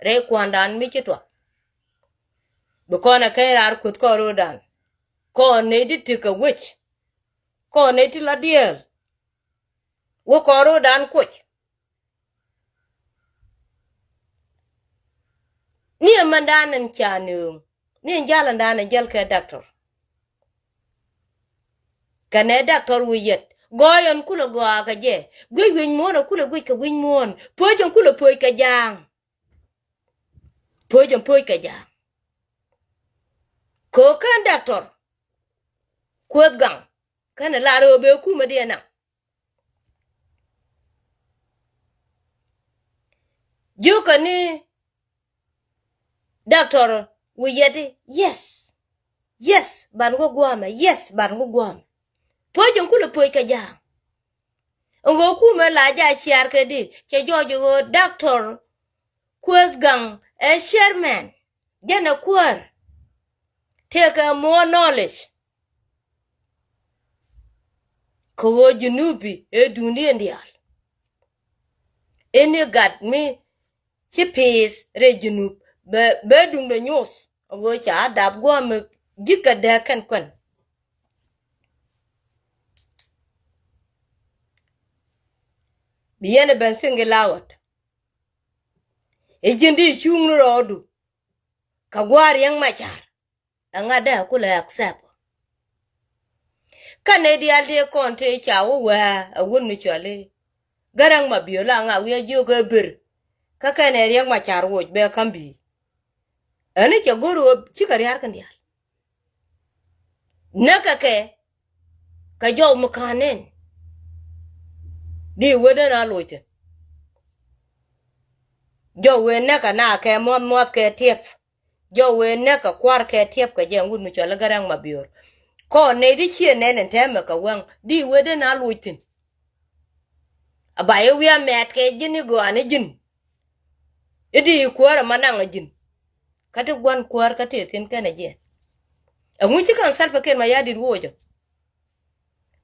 rɛy kuandan mi ci tuak. Bi kɔn ɛ keny raar kueth kɔn ro̱o̱dan. Kɔn nɛy ti tekɛ wec. Kɔn nɛy ti la dieel. Wä kɔn ro̱o̱dan kuoc. Ni ɛmɛndan ɛn ca nööŋ. Ni ɛn jal ɛndan ɛ jäl kɛ doctor. Kɛnɛ doctor wi̱i̱ yɛt. Gɔɔy ɛn kulɛ gɔaa kɛ jɛ. Guic wi̱c muɔ̱ɔ̱n ɛ kulɛ guic kɛ wi̱c muɔ̱ɔ̱n. Po̱o̱c ɛn kulɛ po̱o̱c kɛ ja̱a̱ŋ. Po̱o̱c ɛn po̱o̱c kɛ ja̱a̱ŋ. Kɛ ɣöö kɛn doctor Kueth Gaŋ kɛnɛ lar ɣöö bɛ kumɛ diɛ naŋ. Jiökä ni doctor wi̱i̱ yɛt i̱, yes. Yes, ban wä gua̱a̱mɛ. Yes, ban wä gua̱a̱mɛ. Po̱o̱c ɛn kulɛ po̱o̱c kɛ ja̱a̱ŋ. Ɛn ɣöö kumɛ la jaa ciaar kɛ di cɛ jɔɔc ɣöö doctor Kueth Gaŋ ɛ chairman. Jɛn ɛ kuäär. Tëëkɛ more knowledge. Kɛ ɣöö Junubi ëë duŋdiɛn diaal. Ɛn i̱ gat mi ci pi̱i̱th rɛy Junub bɛ, bɛ duŋdɛ nyuuth. Ɛ ɣöö ca dap gua̱a̱mɛ ji̱ kɛ dääk kɛn kuɛn. Bi yɛn ɛ ben single out. I̱ ji̱n di cuŋni rɔɔdu. Kɛ gua̱a̱r Riɛk Macar. Ɛŋa dee kulɛ accept. Kä nɛy diaal tëë kɔn tëë ca wä wee ɛ wut mi cɔl i̱ Garaŋ Mabiöör la ŋa wi̱i̱ a jiök ɛ ber. Kä kɛnɛ Riɛk Macar woc bɛ ka̱m bi̱i̱. Ɛn i̱ cɛ go̱r ɣöö cikɛ ria̱r kɛn diaal. Näkɛ kɛ kɛ jɔw mi ka̱n nɛn. Di wee den a loc thi̱n. Jɔw wee näkɛ na kɛ muɔth muɔth kɛ tiɛp. Jɔw wee näkɛ kua̱r kɛ tiɛp kɛ jɛ ŋut mi cɔl i̱ Garaŋ Mabiöör. Kɔn nɛy di ciɛ nɛn ɛn tɛmɛ kɛ wäŋ di wee den a loc thi̱n. A ba i̱ wi̱i̱ a mɛt kɛ ji̱n i̱ gɔaa ni ji̱n. I̱ di kuäär ɛmɛ naŋ ɛ ji̱n. Kä ti gua̱n kuäär kä tëë thi̱n kɛnɛ jiɛn. Ɛŋu ci ka̱n Salva Kiir Mayardit wocä.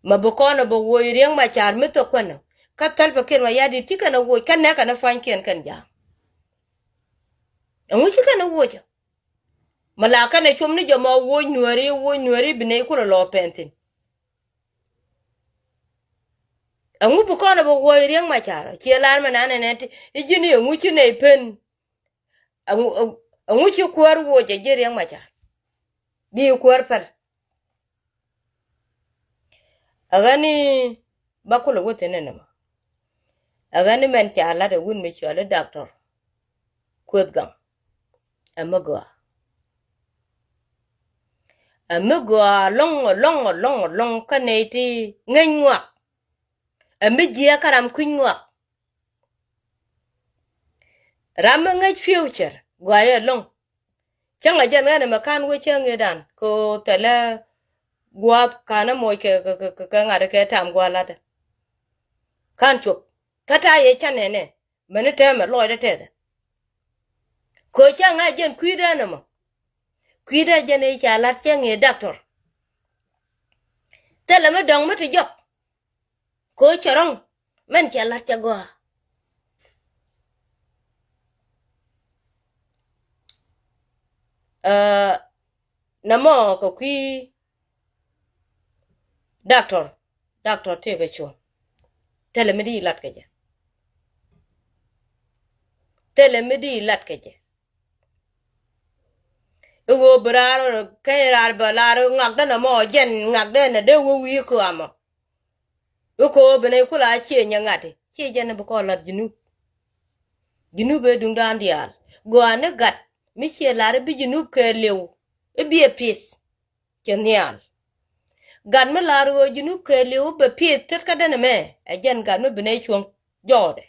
Ma bi kɔn ɛ bä woc Riɛk Macar mi thok kuɛnä. Kä Salva Kiir Mayardit ci kɛn ɛ woc kä nɛk kɛn ɛ pua̱nykiɛn kɛn ja̱a̱ŋ. Ɛŋu ci kɛn ɛ wocä. Ma la kɛn ɛ com ni jɛ ma woc Nuääri, woc Nuääri bi nɛy kulɛ lɔ pɛn thi̱n. Ɛŋu bi kɔn ɛ bä woc Riɛk Macar ciɛ lar mɛ nanɛ nɛn ti i̱ ji̱n i̱ ɛŋu ci nɛy pen. Ɛŋu, ɛŋu ci kuäär woc ɛ ji̱ Riɛk Macar. Di kuäär päl. Ɛ ɣän i̱ ba kulɛ wä thi̱n ɛn ɛmɔ. Ɛ ɣän i̱ mɛn ca la̱t ɛ wut mi cɔal i̱ doctor Kueth Gaŋ. Ɛ mi gɔaa. Ɛ mi gɔaa lɔ̱ŋ, lɔ̱ŋ, lɔ̱ŋ, lɔ̱ŋ kä nɛy ti ŋäc ŋɔak. Ɛ mi jiääk kä ram kui̱ny ŋɔak. Ram mi ŋäc future gɔaa yɛ lɔ̱ŋ. Cäŋ a jɛn ɣän ɛmɛ ka̱n wee cäŋ ëëdan kɛ ɣöö thilɛ gua̱a̱th ka̱n ɛ moc kɛ, kɛ, kɛ, kɛ ŋa̱t kɛ tam gua̱a̱th la̱tdä. Ka̱n cop kä ta̱a̱ yɛ canɛ nɛ. Mäni tɛmɛ lɔcdä tɛthɛ. Kɛ ɣöö cäŋ a jɛn kui̱dä ɛn ɛmɔ. Kui̱dä jɛn ëë ca la̱t cäŋ ëë doctor. Thilɛ mi dɔ̱ŋ mi ti jɔk. Kɛ ɣöö cɛ rɔ̱ŋ mɛn cɛ la̱t cɛ gɔaa. Ɛ, nɛmɔ kɛ kui̱ doctor, doctor tëëkɛ cuɔ̱ŋ. Thilɛ mi di lat kɛ jɛ. Thilɛ mi di lat kɛ jɛ. I̱ ɣöö bi raar keny raar bɛ lar i̱ ŋakdä nɛmɔ jɛn ŋakdä nɛ dee wä wi̱i̱ kɔamɔ. I̱ kɛ ɣöö bi nɛy kula ciɛ nyɛ ŋa̱t i̱ ciɛ jɛn bi kɔn la̱th Junub. Junub ëë duŋdan diaal gɔaa ni gat mi ciɛ lar i̱ bi Junub kɛɛliw i̱ biɛ pi̱th. Cɛ nhial. Gat mi lar ɣöö Junub kɛɛliw bɛ pi̱th tet kä den ɛmɛ ɛ jɛn gat mi bi nɛy cuɔ̱ŋ jɔɔdɛ.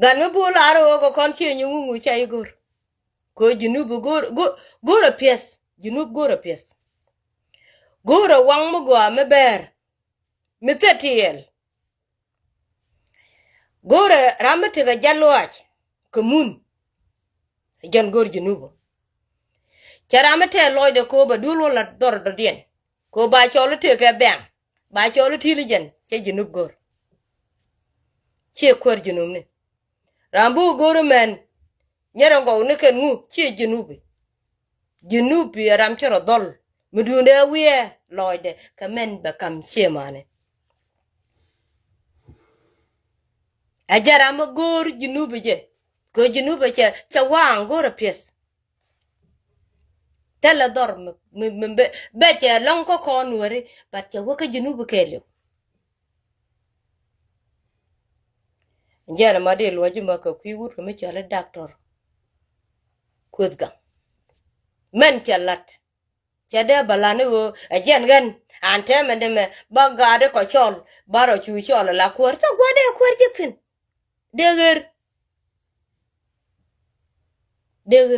Gat mi bi wä lar ɣöö kɛ kɔn ciɛ nyuŋ wi̱ŋ wi̱c ca i̱ go̱r. Kɛ ɣöö Junub go̱r, go̱r, go̱r ɛ piɛth. Junub go̱r ɛ piɛth. Go̱r ɛ waŋ mi gɔaa mi bɛɛr mi thil tiɛɛl. Go̱o̱rɛ ram mi tekɛ jat lɔaac kɛ mun. Jɛn go̱o̱r Junub. Cɛ ram mi tɛɛ lɔcdɛ kɛ ɣöö bɛ duel wä la dhɔr dɔ̱diɛn kɛ ɣöö ba cɔl i̱ tekɛ bɛ̈ŋ ba cɔl i̱ ti̱l i̱ jɛn cɛ Junub go̱o̱r. Ciɛ kuäär Junubni. Ram bi wä go̱o̱r imɛn Nyɛrɛ gɔw ni kɛn ŋu ciɛ Jinubi. Jinubi ɛ ram ci rɔ dhɔl. Mi duundɛ wiɛ lɔcdɛ kɛ mɛn bɛ kam ciɛ mani. Ɛ jɛ ram mi go̱o̱r Jinubi jɛ. Kɛ Jinubi cɛ cɛ waaŋ go̱o̱r ɛ piɛth. Thilɛ dhɔr mi, mi, mi bɛ, bɛ cɛ lɔŋ kä kɔn weri, but cɛ wä kä Jinubi kɛɛliw. Jɛn ma di luɔc ma kɛ kui̱ wut kɛ mi cɔl i̱ Doctor Kuoth Gaŋ. Mɛn cɛ lat. Cɛ dee bä lan i̱ ɣöö ɛ jɛn ɣän an tɛmɛ dämɛ ba gaat i̱ kɔ cɔl ba rɔ cu cɔl ala kuäär. Thok gua̱ dee kuäär ji̱ thi̱n. Dee ɣer. Dee ɣer.